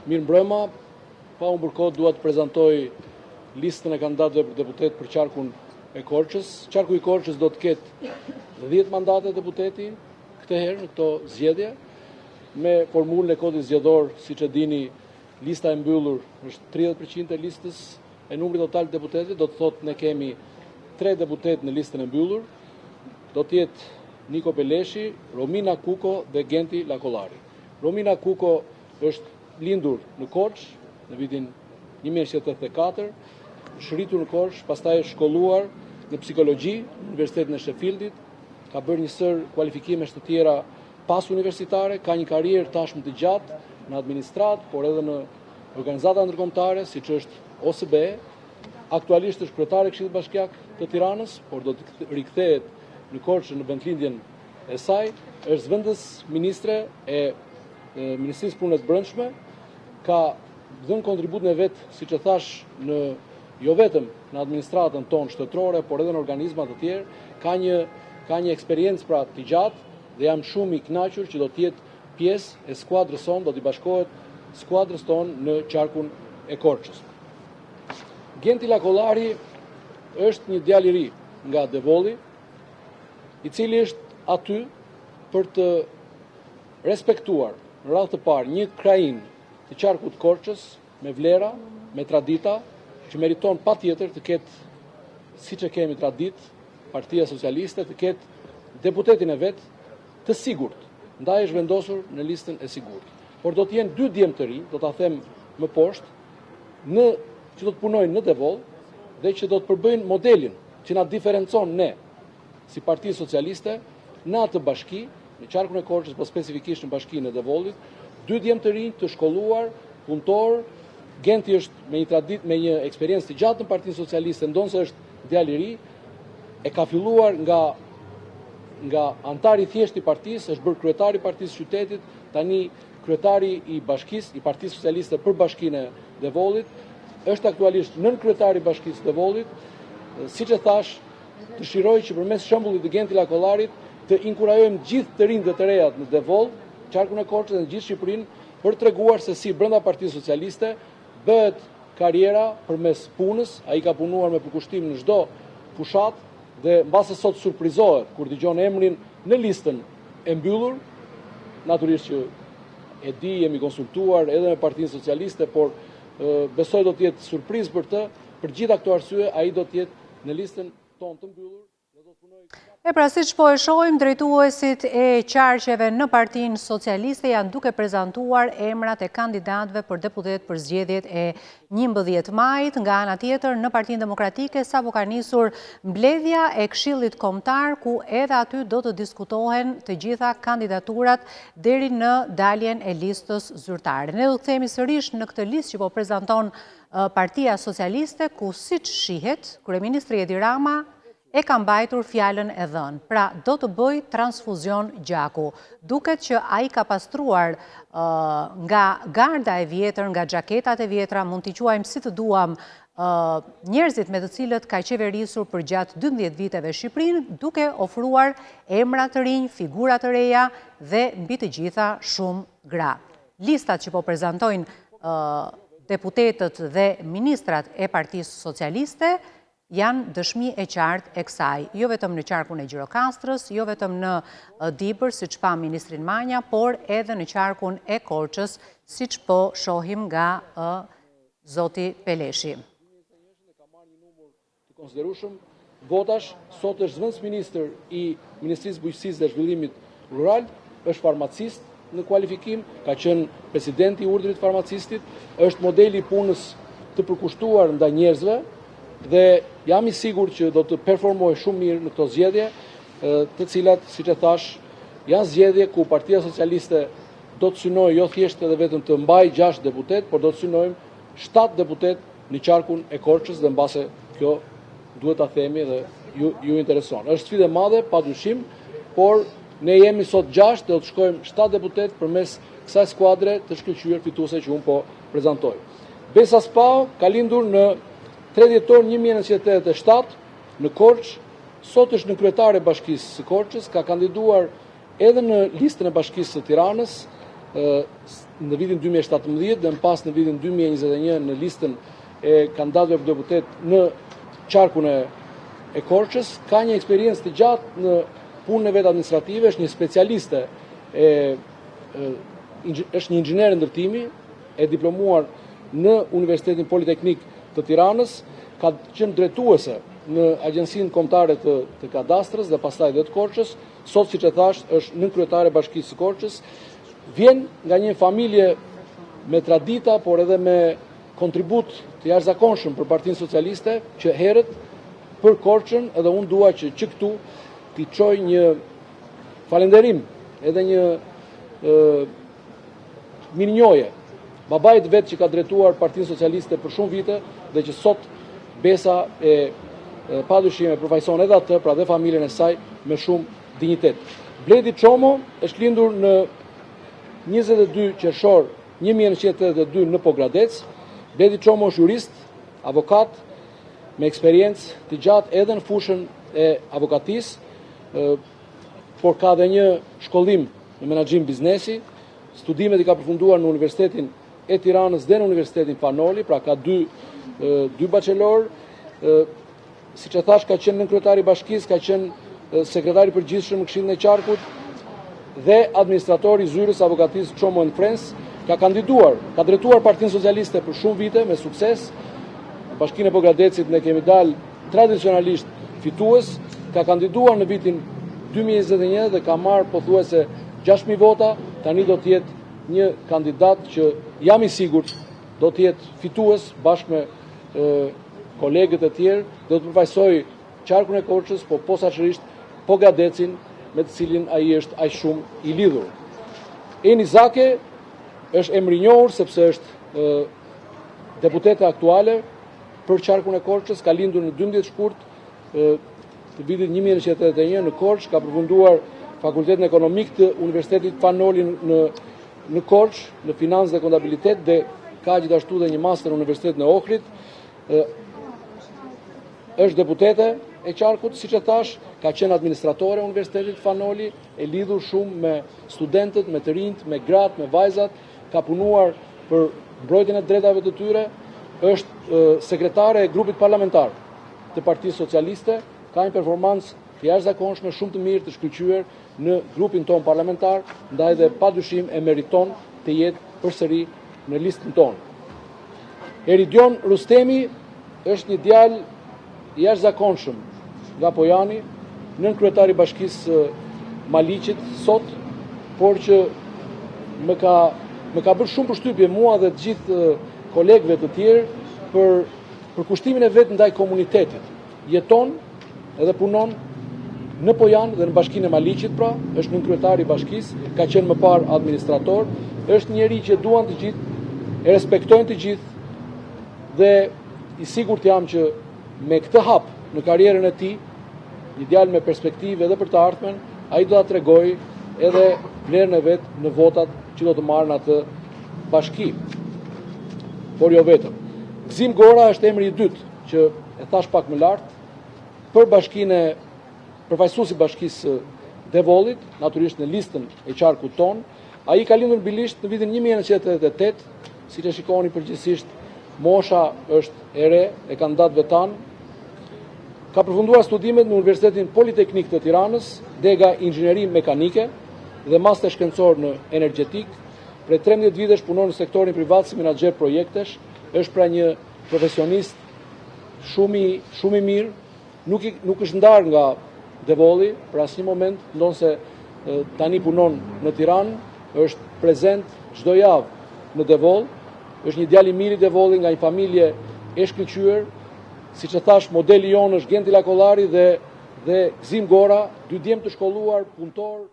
Mirëmbrëma, pa humbur kohë dua të prezantoj listën e kandidatëve për deputet për qarkun e Korçës. Qarku i Korçës do të ketë 10 mandate deputeti këtë herë në këto zgjedhje me formulën e kodit zgjedhor, siç e dini, lista e mbyllur është 30% e listës e numrit total të deputetëve, do të thotë ne kemi 3 deputetë në listën e mbyllur. Do të jetë Niko Peleshi, Romina Kuko dhe Genti Lakollari. Romina Kuko është lindur në Korçë në vitin 1984, është rritur në Korçë, pastaj është shkolluar në psikologji në Universitetin e Sheffieldit, ka bërë një sërë kualifikimesh të tjera pas universitare, ka një karrierë tashmë të gjatë në administratë, por edhe në organizata ndërkombëtare, siç është OSBE. Aktualisht është kryetare e Këshillit Bashkiak të Tiranës, por do të rikthehet në Korçë në vendlindjen e saj. Është zëvendës ministre e Ministrisë së Punëve të Brendshme, ka dhënë kontributin e vet, siç e thashë, në jo vetëm në administratën tonë shtetërore, por edhe në organizma të tjerë, ka një ka një eksperiencë pra të gjatë dhe jam shumë i kënaqur që do të jetë pjesë e skuadrës sonë, do t'i bashkohet skuadrës tonë në qarkun e Korçës. Genti Lakollari është një djalë i ri nga Devolli, i cili është aty për të respektuar në radhë të parë një krahinë të qarkut të Korçës me vlera, me tradita, që meriton patjetër të ketë, siç e kemi traditë, Partia Socialiste të ketë deputetin e vet të sigurt, ndaj është vendosur në listën e sigurt. Por do të jenë dy djem të rinj, do ta them më poshtë, në që do të punojnë në Devoll dhe që do të përbëjnë modelin që na diferencon ne si Parti Socialiste në atë bashki, në qarkun e Korçës, po specifikisht në bashkinë e Devollit, dy djem të rinj të shkolluar, punëtorë, Genti është me një traditë, me një eksperiencë të gjatë në Partinë Socialiste, ndonëse është djalë i ri, e ka filluar nga nga anëtar i thjeshtë i partisë, është bërë kryetar i partisë së qytetit, tani kryetari i bashkisë, i Partisë Socialiste për bashkinë e Devollit, është aktualisht nënkryetar i bashkisë së Devollit. Siç e thashë, dëshiroj që përmes shembullit të Genti Lakollarit të inkurajojmë gjithë të rinjtë dhe të rejat në Devoll, qarkun e Korçës dhe në gjithë Shqipërinë për të treguar se si brenda Partisë Socialiste bëhet karriera përmes punës, ai ka punuar me përkushtim në çdo fushatë dhe mbase sot surprizohet kur dëgjon emrin në listën e mbyllur, natyrisht që e di, jemi konsultuar edhe me Partinë Socialiste, por besoj do të jetë surprizë për të, për gjitha këto arsye ai do të jetë në listën tonë të mbyllur. E pra, siç po e shohim, drejtuesit e qarqeve në Partinë Socialiste janë duke prezantuar emrat e kandidatëve për deputetë për zgjedhjet e 11 majit. Nga ana tjetër, në Partinë Demokratike, sapo ka nisur mbledhja e Këshillit Kombëtar, ku edhe aty do të diskutohen të gjitha kandidaturat deri në daljen e listës zyrtare. Ne do të kthehemi sërish në këtë listë që po prezanton Partia Socialiste, ku siç shihet, kryeministri Edi Rama e ka mbajtur fjalën e dhënë, pra do të bëjë transfuzion gjaku. Duket që ai ka pastruar nga garda e vjetër, nga xhaketat e vjetra, mund t'i quajmë si të duam njerëzit me të cilët ka qeverisur përgjatë 12 viteve Shqipërinë, duke ofruar emra të rinj, figura të reja dhe mbi të gjitha shumë gra. Listat që po prezantojnë deputetët dhe ministrat e Partisë Socialiste janë dëshmi e qartë e kësaj, jo vetëm në qarkun e Gjirokastrës, jo vetëm në Dibër, siç pamë ministrin Manja, por edhe në qarkun e Korçës, siç po shohim nga zoti Peleshi. Të konsiderueshëm votash, sot është zëvendësministër i Ministrisë së Bujqësisë dhe Zhvillimit Rural, është farmacist në kualifikim, ka qenë presidenti i urdhrit të farmacistit, është modeli i punës të përkushtuar ndaj njerëzve dhe jam i sigurt që do të performojë shumë mirë në këto zgjedhje, të cilat, siç e thashë, janë zgjedhje ku Partia Socialiste do të synojë jo thjesht edhe vetëm të mbajë 6 deputetë, por do të synojmë 7 deputetë në qarkun e Korçës dhe mbase kjo duhet ta themi dhe ju ju intereson. Është sfidë e madhe, padyshim, por ne jemi sot 6 dhe do të shkojmë 7 deputetë përmes kësaj skuadre të shkëlqyer fituese që unë po prezantoj. Besa Spaho ka lindur në 3 dhjetor 1987 në Korçë, sot është nënkryetare e Bashkisë së Korçës, ka kandiduar edhe në listën e Bashkisë së Tiranës. në vitin 2017 dhe më pas në vitin 2021 në listën e kandidatëve për deputet në qarkun e e Korçës, ka një eksperiencë të gjatë në punën e vet administrative, është një specialiste e, e është një inxhiniere ndërtimi, e diplomuar në Universitetin Politeknik të Tiranës, ka qenë drejtuese në Agjencinë Kombëtare të, të Kadastrës dhe pastaj dhe të Korçës, sot siç e thashë është nënkryetare e Bashkisë së Korçës, vjen nga një familje me tradita, por edhe me kontribut të jashtëzakonshëm për Partinë Socialiste, që herët për Korçën edhe unë dua që që këtu t'i çoj një falënderim edhe një mirënjohje babait të vet që ka drejtuar Partinë Socialiste për shumë vite dhe që sot Besa e pa dyshim e përfaqëson edhe atë, pra dhe familjen e saj me shumë dinjitet. Bledi Çomo është lindur në 22 qershor 1982 në Pogradec. Bledi Çomo është jurist, avokat me eksperiencë të gjatë edhe në fushën e avokatisë, por ka dhe një shkollim në menaxhim biznesi. Studimet i ka përfunduar në Universitetin e Tiranës dhe në Universitetin Fan Noli, pra ka dy dy bachelor. Siç e thashë, ka qenë nënkryetari i bashkisë, ka qenë sekretari i përgjithshëm në Këshillin e Qarkut dhe administrator i zyrës avokatisë Çomo and Friends, ka kandiduar, ka drejtuar Partinë Socialiste për shumë vite me sukses. Në Bashkinë e Pogradecit ne kemi dalë tradicionalisht fitues, ka kandiduar në vitin 2021 dhe ka marrë pothuajse 6000 vota, tani do të jetë një kandidat që jam i sigurt do të jetë fitues bashkë me kolegët e tjerë, do të përfaqësojë qarkun e Korçës, po posaçërisht Pogradecin me të cilin ai është aq shumë i lidhur. Eni Zake është emër i njohur sepse është deputete aktuale për qarkun e Korçës, ka lindur në 12 shkurt të vitit 1981 në Korçë, ka përfunduar Fakultetin Ekonomik të Universitetit Fan Noli në në Korçë, në financë dhe kontabilitet dhe ka gjithashtu dhe një master në Universitetin e Ohrit. Është deputete e qarkut, siç e thashë, ka qenë administratore e Universitetit Fan Noli, e lidhur shumë me studentët, me të rinjtë, me gratë, me vajzat, ka punuar për mbrojtjen e drejtave të tyre, është sekretare e grupit parlamentar të Partisë Socialiste, ka një performancë të jashtëzakonshme, shumë të mirë, të shkëlqyer në grupin tonë parlamentar, ndaj dhe pa dyshim e meriton të jetë përsëri në listën tonë. Eridion Rustemi është një djalë i jashtëzakonshëm nga Pojani, nënkryetar i bashkisë së Maliqit sot, por që më ka më ka bërë shumë përshtypje mua dhe të gjithë kolegëve të tjerë për përkushtimin e vet ndaj komunitetit. Jeton edhe punon në Pojan dhe në bashkinë e Maliqit pra, është nënkryetar i bashkisë, ka qenë më parë administrator, është njeri që duan të gjithë, e respektojnë të gjithë dhe i sigurt jam që me këtë hap në karrierën e tij, një djalë me perspektivë edhe për të ardhmen, ai do ta tregojë edhe vlerën e vet në votat që do të marrë në atë bashki. Por jo vetëm. Gëzim Gora është emri i dytë që e thashë pak më lart për bashkinë e përfaqësues i bashkisë së Devollit, natyrisht në listën e qarkut tonë. Ai ka lindur në Bilisht në vitin 1988, siç e shikoni përgjithësisht mosha është e re e kandidatëve tanë. Ka përfunduar studimet në Universitetin Politeknik të Tiranës, dega Inxhinieri Mekanike dhe master shkencor në energjetikë. Prej 13 vitesh punon në sektorin privat si menaxher projektesh, është pra një profesionist shumë i shumë i mirë, nuk i, nuk është ndarë nga Devolli për asnjë moment, ndonëse tani punon në Tiranë, është prezent çdo javë në Devoll, është një djalë i mirë i Devollit nga një familje e shkëlqyer, siç e thashë, modeli jonë është Genti Lakollari dhe dhe Gëzim Gora, dy djem të shkolluar, punëtorë.